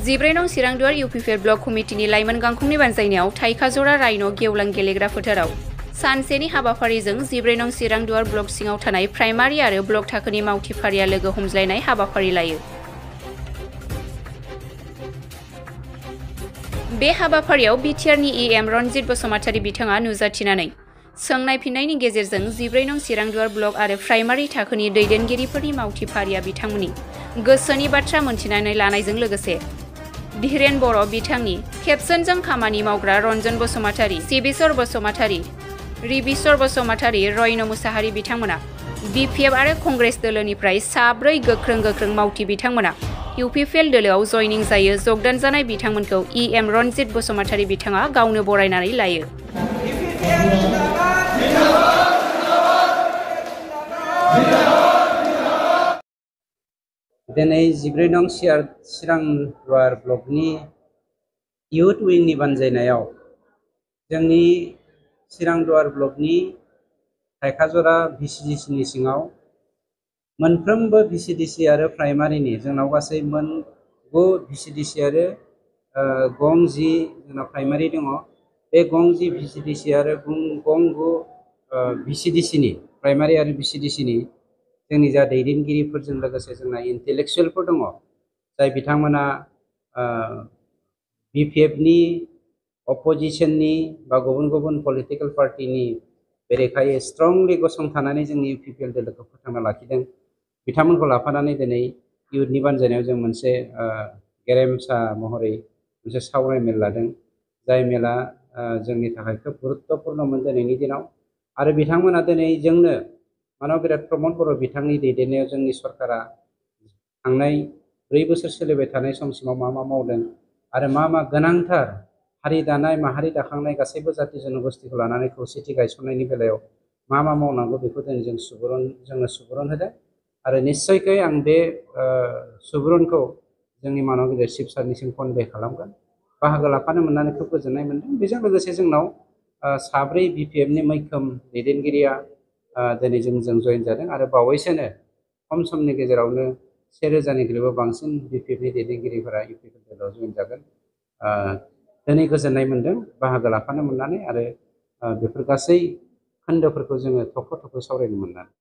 14 नं चिरांदुवार UPPL block कमिटिनि लाइमोन गांखंनि बानजायनायाव थाइखाजरा राइन' गेवलां गेलेग्रा फोथाराव सानसेनि हाबाफारिजों 14 नं चिरांदुवार ब्लक सिङाव थानाय प्राइमारि आरो ब्लक थाखोनि मावथिफारिया लोगो हमज्लायनाय हाबाफारि लायो। बे हाबाफारियाव बिटिआरनि इएम रनजित बसुमतारी बिथाङा नुजाथिनानै सोंनाय फिन्नायनि गेजेरजों 14 नं चिरांदुवार ब्लक आरो प्राइमारि थाखोनि दैदेनगिरिफोरनि मावथिफारिया बिथांमोननि गोसोनि बाथ्रा मोनथिनानै लानायजों लोगोसे धीरेन बर' बिथांनि केप्सनजों खामानि मावग्रा रन्जन बसुमतारी, सिबिसर बसुमतारी, रिबिसर बसुमतारी, रयन' मुसाहारि बिथांमोना बिपिएफ आरो कंग्रेस दोलोनिफ्राय साब्रै गोख्रों मावथि बिथांमोना इउपिपिएल दोलोआव जयनिं जायो। जगदान जानाय बिथांमोनखौ इएम रनजित बसुमतारी बिथाङा गावनो बरायनानै लायो। दिनै 14 नं चिरांदुवार ब्लकनि इउथ विंनि बानजायनायाव जोंनि चिरांदुवार ब्लकनि थाइखाजरा भिसिडिसिनि सिङाव मोनफ्रोमबो भिसिडिसि आरो प्राइमारिनि जोंनाव गासै 9 भिसिडिसि आरो गं 10 जोंनाव प्राइमारि दङ। बे गं 10 भिसिडिसि आरो गं 9 भिसिडिसिनि प्राइमारि आरो भिसिडिसिनि जोंनि जा दैदेनगिरिफोरजों लोगोसे जोंना इन्टेलेक्सुयेलफोर दङ, जाय बिथांमोना बिपिएफनि अपोजिशननि बा गुबुन पलिटिकेल पार्टिनि बेरेखायै स्ट्रंलि गसंथानानै जोंनि इउपिपिएल दोलोखौ फोथांना लाखिदों। बिथांमोनखौ लाफानानै दिनै इउथनि बानजायनायाव जों मोनसे गेरेमसा महरै मोनसे सावराय मेल लादों, जाय मेला जोंनि थाखाय खोब गुरुत्तपुर्णमोन दिनैनि दिनाव। आरो बिथांमोना दिनै जोंनो मानबीर प्रमद बर' बिथांनि दैदेननायाव जोंनि सरकारा थांनाय 4 बोसोर सोलिबाय थानाय समसिमाव मा मावदों आरो मा गोनांथार हारि दानाय माहारि दाखांनाय गासैबो जाति जनगोष्ठीखौ लानानै खौसेथि गायसननायनि बेलायाव मा मावनांगौ बेखौ दिनै जोंनो सुबुरुन होदों। आरो निश्चयकै आं बे सुबुरुनखौ जोंनि मानबीर चिफ सारनिसिम कनभे खालामगोन। बाहागो लाफानो मोननानै खोब गोजोननाय मोनदों। बेजों लोगोसे जोंनाव साब्रै बिपिएफनि मैखोम दैदेनगिरिया दिनै जोंजों जयेन जादों आरो बावैसोनो खम समनि गेजेरावनो 1000निख्रुइबो बांसिन बिपिएफनि दैदेनगिरिफोरा इउपिपिएल दोलोआव जयेन जागोन। दिनै गोजोननाय मोनदों बाहागो लाफानो मोननानै आरो बेफोर गासै खोन्दोफोरखौ जोङो थख' सावरायनो मोननानै।